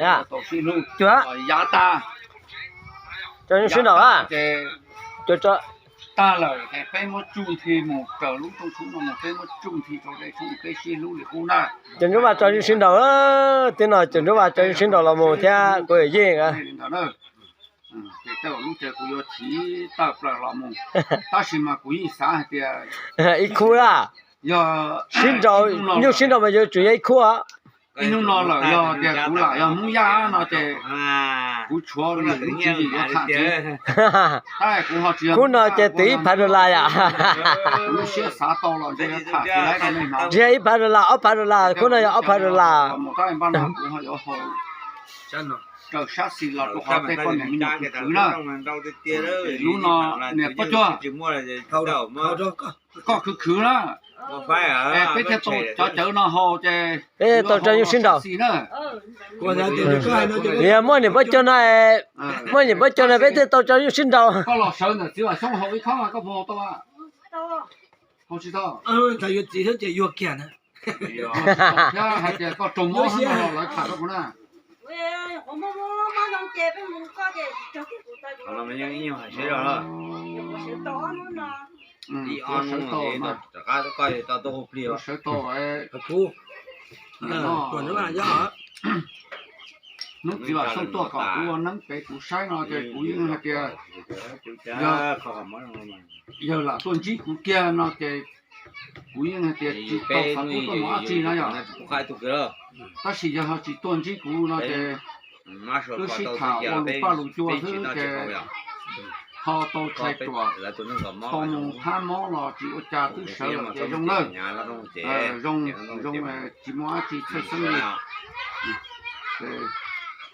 Tau sib hlub, cua yav tag, tso nyuj sib nraus a. Cua tso tag lawm es peb muab tsuj nthi mus raws lub rooj tshoob no mus, peb muab tsuj nthi rau dej tshoob, peb sib hlub li qub na. Cov Ntsuab Vaj tso nyuj sib nraus, tib no Cov Ntsuab Vaj tso nyuj sib nraus los mus thiab kuv yawm yij. Ces tej lub caij kuv yuav chiv tawm plaws los mus, tab sis mas kuv yeej xav hais tias ib khub laj, yog sib nraus, nyuj sib nraus mas yuav tsum yog ib khub. Ib hnub no lawm yog tias kuv lam yog Hmoob Yaj no ces kuv tshuav lwm lub tswv yim yuav tham txiv. Tab kuv ho tsis yog Hmoob no ces twv ib phav dollar yom. Kuv lub siab xav tau los ntshe yuav tham tsis laib rau nej hnov. Ntshe ib phav dollar, ob phav dollar, khub no yog ob phav dollar. Mus tab npaj no kuv ho yuav haus raws sab xis los rau qhov tej poj niam me nyuam khwv khwv na. Lub no niam Pob Cuag, koj khwv khwv na, es peb thiaj tau cov cawv no haus ces peb tau tso nyuj sib nraus. Yog muaj niam Pob Cuag no, muaj niam Pob Cuag no peb thiaj tau tso nyuj sib nraus. Koj los sawv ntawm txiv Vam Xyoob haus ib khob mas koj puas haus tau? Haus tsis tau. Yuav txiv thiab ces yuag kiag na. Thiab hais tias koj raug mob xwb no los lawv tham rau kuv na. Sawv tau, sawv tau. Hnub txiv Vam Xyooj tuaj kom kuv ua neeb pem kuv saib no ces kuv yeej hais tias yawg lam tuaj ntsib kuv kiag no ces kuv yeej hais tias tsis tau xav pub tuaj mus dab tsi na yom. Tab sis yawg ho tsis tuaj ntsib kuv no ces wb sib tham ua lus paj lus cua xwb ces ho tau tshais ruam, tau mus hab mob los tsis ua cas twb sawv lawm ces zoo na. Zoo, zoo, tsis muaj dab tsi txhawj xeeb li.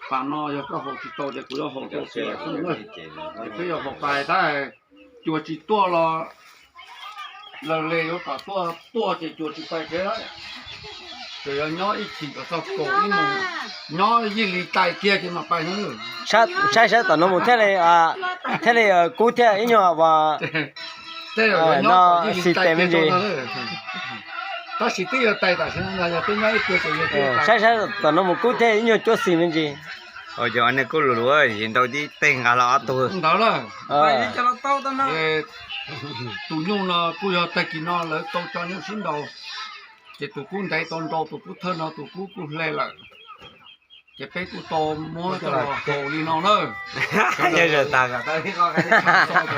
Pas no yog koj haus tsis tau ces kuv yuav haus rau txiv Vam Xyooj na. Ces peb yuav haus pais tab, cua tsis tuaj los lawv le yuav kom tuaj, tuaj ces cua tsis pais tsev lawm. Ces yuav nyob ib chim kom txog kaum ib moos, nyob yij li tais kiag ces mam pais no. Saib saib tom no mus thiaj li, thiaj li kub thiaj ib nyuag no xis tes me ntsis. Tab sis twb yuav tais tam sim no, yog twb nyob ib pliag ces yuav saib saib tom no mus kub thiaj ib nyuag cuab xis me ntsis. Yog nej kub lus lus, yim nrau tib teg nqa los ob tug ntawd lawm. Tus nyuj no kuj yog tag kis no lawv tau tso nyuj sib nraus, ces tus kub ntev tau nrau tus kub thawj no tus kub kuj hle lawm. Ces peb kuj tau muab coj los haus li no na.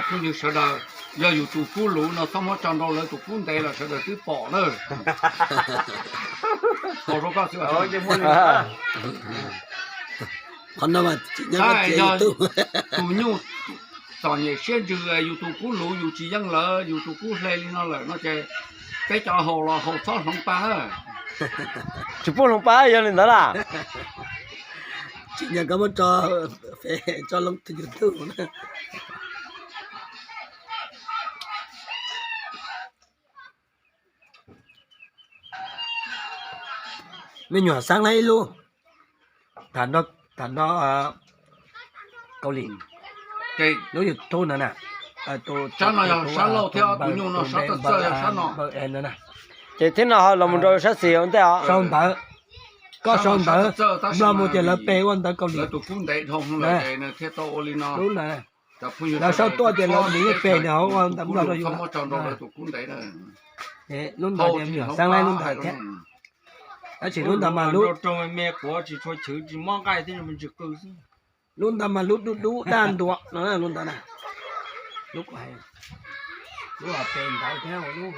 Phooj ywg sawv daws, yog yus tus kub luv no txhob muab tso nrau lawv tus kub ntev los sawv daws twb pom na. Tus nyuj txom nyem siab ntsws, yus tus kub luv yus tsis yeej lawv, yus tus kub hle li no lawm no ces peb cov haus los haus txhob hloov pa na. Tsis pub hloov pa yog li ntawd lawm. Tsis nyam koj muab tso, tso loo YouTube na. Me nyuam xaab laib ib lub, tham nrog Kaus Lim, lub YouTube no na. Sab no yog sab laug thiab, tus nyuj no sab txawj txawj yog sab no. Ces thiab no ho los mus rau sab xis ua ntej os. Sau ntawv, koj sau ntawv Nplog mus ces lawv pe ua ntawv Kaus Lim. Lawv tus kub ntev dhau lawm es nws thiaj tau ua li no. Lub na, lawv sau tuaj ces lawv nim yeej pe nws hauv ua ntawv Nplog rau yus. Lub ntawd me nyuam xaab laib lub ntawd thiab. Tab sis lub ntawd mas lub, lub ntawd mas lub dub dub daj ntua no, lub ntawd na. Lub, lub pe ntawv thiab lub,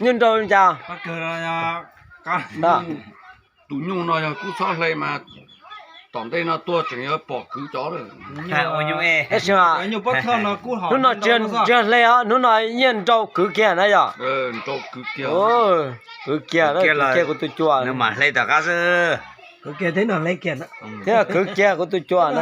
nyuj nrau li cas? Tus nyuj no yog kub txhob hle mas tom ntej no tuaj tseem yuav pom kwv cov lawm. Tab sis mas hnub no tsis yog hle os, hnub no nyiaj nrau kwv kiag na yog. Kwv kiag, kwv kiag kuv tus cua. Nws mam hle tom qab xwb. Kwv kiag thiab no hle kiag, thiab kwv kiag kuv tus cua na.